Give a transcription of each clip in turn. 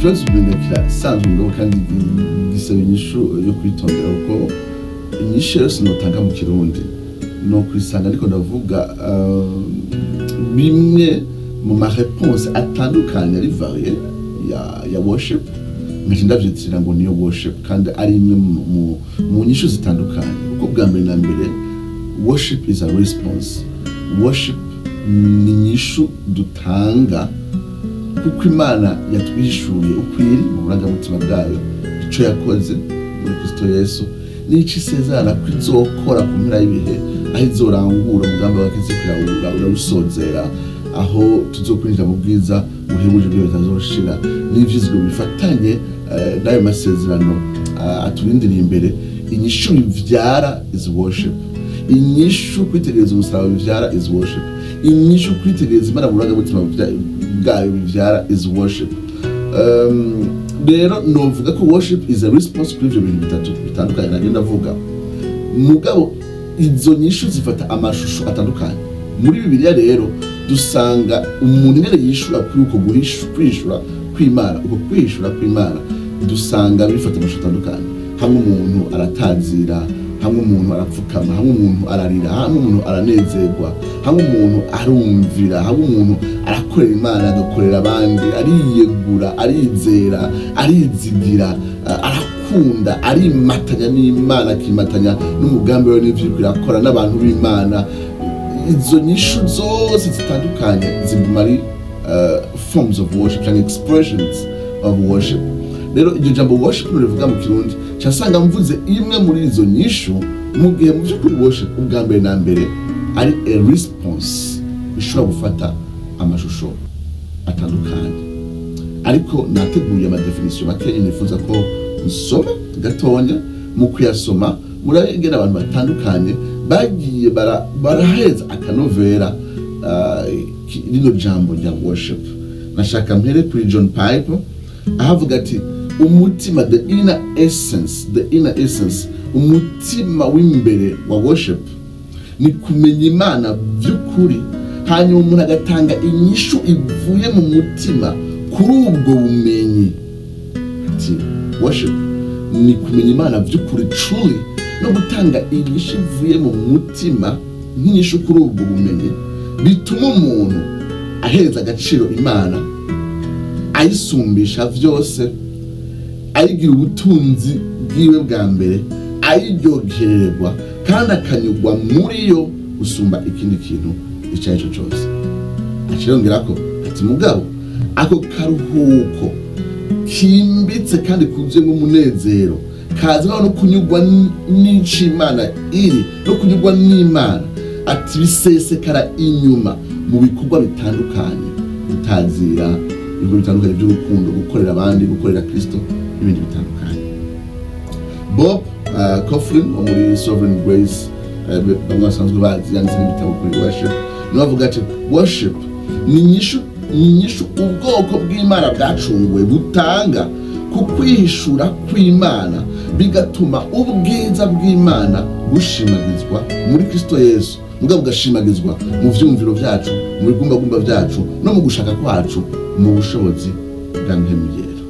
Ikibazo umenga kirasanzwe, mugabo kandi gisaba inyishu yo kwitondera, kuko inyishu yose notanga mu Kirundi no kwisanga, ariko ndavuga bimwe mu ma réponses atandukanye ari varié ya worship, nkaca ndavyitirira ngo niyo worship, kandi ari imwe mu nyishu zitandukanye. Kuko bwa mbere na mbere, worship is a response. Worship ni inyishu dutanga kuko Imana yatwishuye uko iri mu burangamutima bwayo, ico yakoze muri Kristo Yesu n'ico isezerana ko izokora ku mpera y'ibihe, aho izorangura umugambi wa Kristo, irawusozera, aho tuzokwinjira mu bwiza buhebuje bw'ibihe bitazoshira, n'ivyizigiro bifatanye n'ayo masezerano aturindiriye imbere. Inyishu bivyara is worship. Inyishu kwitegereza umusaraba bivyara is worship. Inyishu kwitegereza Imana mu burangamutima bwayo bivyara is worship. Rero novuga ko worship is a response kuri ivyo bintu bitatu bitandukanye nagenda ndavuga. Mugabo izo nyishu zifata amashusho atandukanye muri Bibiliya. Rero dusanga umuntu ingene yishura kuri uko kwishura kw'Imana, uko kwishura kw'Imana, dusanga bifata amashusho atandukanye. Hamwe umuntu aratazira, hamwe umuntu arapfukama, hamwe umuntu ararira, hamwe umuntu aranezerwa, hamwe umuntu arumvira, hamwe umuntu arakorera Imana, agakorera abandi, ariyegura, arizera, arizigira, arakunda, arimatanya n'Imana, akimatanya n'umugambi we n'ivyo iriko irakora n'abantu b'Imana. Izo nyishu zose zitandukanye ziguma ari forms of worship cyangwa expressions of worship. Rero iryo jambo worship rivuga mu Kirundi, casanga mvuze imwe muri izo nyishu, mu gihe mu by'ukuri worship ubwa mbere na mbere ari a response ishobora gufata amashusho atandukanye. Ariko nateguye ama définitions makeya nifuza ko nsoma gatonya. Mu kuyasoma, murabegera abantu batandukanye bagiye baraheza akanovera rino jambo rya worship. Nashaka mpere kuri John Piper, aho avuga ati: "Umutima, the inner essence, the inner essence, umutima w'imbere wa worship ni kumenya Imana by'ukuri, hanyuma umuntu agatanga inyishu ivuye mu mutima kuri ubwo bumenyi." Ati: "Worship ni kumenya Imana by'ukuri, truly, no gutanga inyishu ivuye mu mutima nk'inyishu kuri ubwo bumenyi, bituma umuntu ahereza agaciro Imana, ayisumbisha vyose, ayigira ubutunzi bwiwe bwa mbere, ayiryohererwa kandi akanyurwa muri yo gusumba ikindi kintu icyo ari cyo cyose." Aca ko ati: "Mugabo ako karuhuko kimbitse kandi kuzuyemo umunezero kazana no kunyurwa n'ico Imana iri, no kunyurwa n'Imana," ati, "bisesekara inyuma mu bikorwa bitandukanye, gutazira, ibikorwa bitandukanye by'urukundo, gukorera abandi, gukorera Kristo n'ibindi bitandukanye." Bob Kauflin wo muri Sovereign Grace, bamwe basanzwe bazi, yanditse n'ibitabo kuri worship, niwe avuga ati: "Worship ni inyishu ubwoko bw'Imana bwacunguwe butanga ku kwihishura kw'Imana, bigatuma ubwiza bw'Imana bushimagizwa muri Kristo Yesu, mugabo bugashimagizwa mu vyumviro vyacu, mu bigumbagumba vyacu no mu gushaka kwacu, mu bushobozi bwa Mpwemu Yera."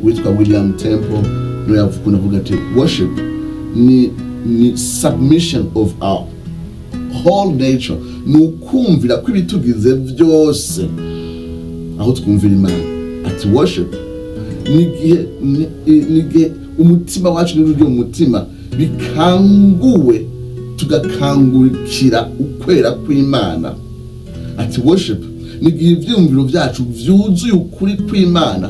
Witwa William Temple niwe yavukunda avuga ati: "Worship ni submission of our whole nature, ni ukumvira kw'ibitugize byose aho twumvira Imana." Ati: "Worship ni igihe umutima wacu n'ijwi mu mutima bikanguwe, tugakangukira ukwera kw'Imana." Ati: "Worship ni igihe ivyiyumviro vyacu vyuzuye ukuri kw'Imana,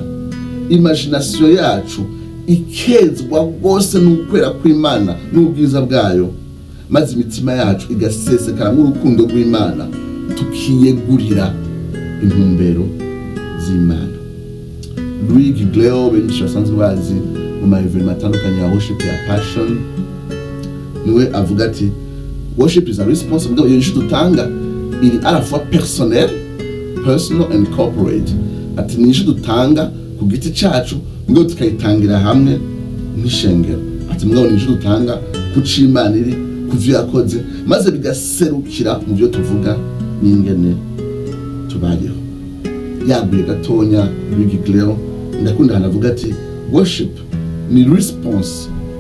imagination yacu ikezwa rwose n'ukwera kw'Imana n'ubwiza bwayo, maze imitima yacu igasesekara nk'urukundo rw'Imana, tukiyegurira intumbero z'Imana." Louis Giglio, benshi basanzwe bazi mu ma événements atandukanye ya worship ya Passion, niwe avuga ati: "Worship is a response, mugabo iyo nyishu dutanga iri à la fois personnel, personal and corporate." Ati: "Ni inyishu dutanga ku giti cacu, mugabo tukayitangira hamwe nk'ishengero." Ati: "Mugabo ni inyishu dutanga ku c'Imana iri, ku vyo yakoze, maze bigaserukira mu byo tuvuga n'ingene tubayeho." Yaguye gatonya, Louis Giglio niwe avuga ati: "Worship Ndakunda ahantu avuga ati: "Worship ni response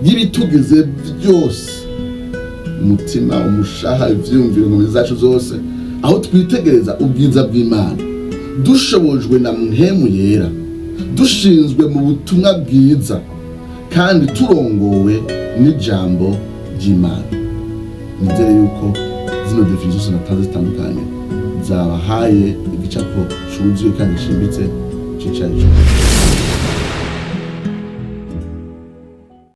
y'ibitugize byose, umutima, umushaha, ivyiyumviro, ngombe zacu zose, aho twitegereza ubwiza bw'Imana, dushobojwe na Mpwemu Yera, dushinzwe mu butumwa bwiza kandi turongowe n'ijambo ry'Imana." Nizere yuko zino définitions zose natanze zitandukanye zabahaye igicapo cuzuye kandi cimbitse c'icarico.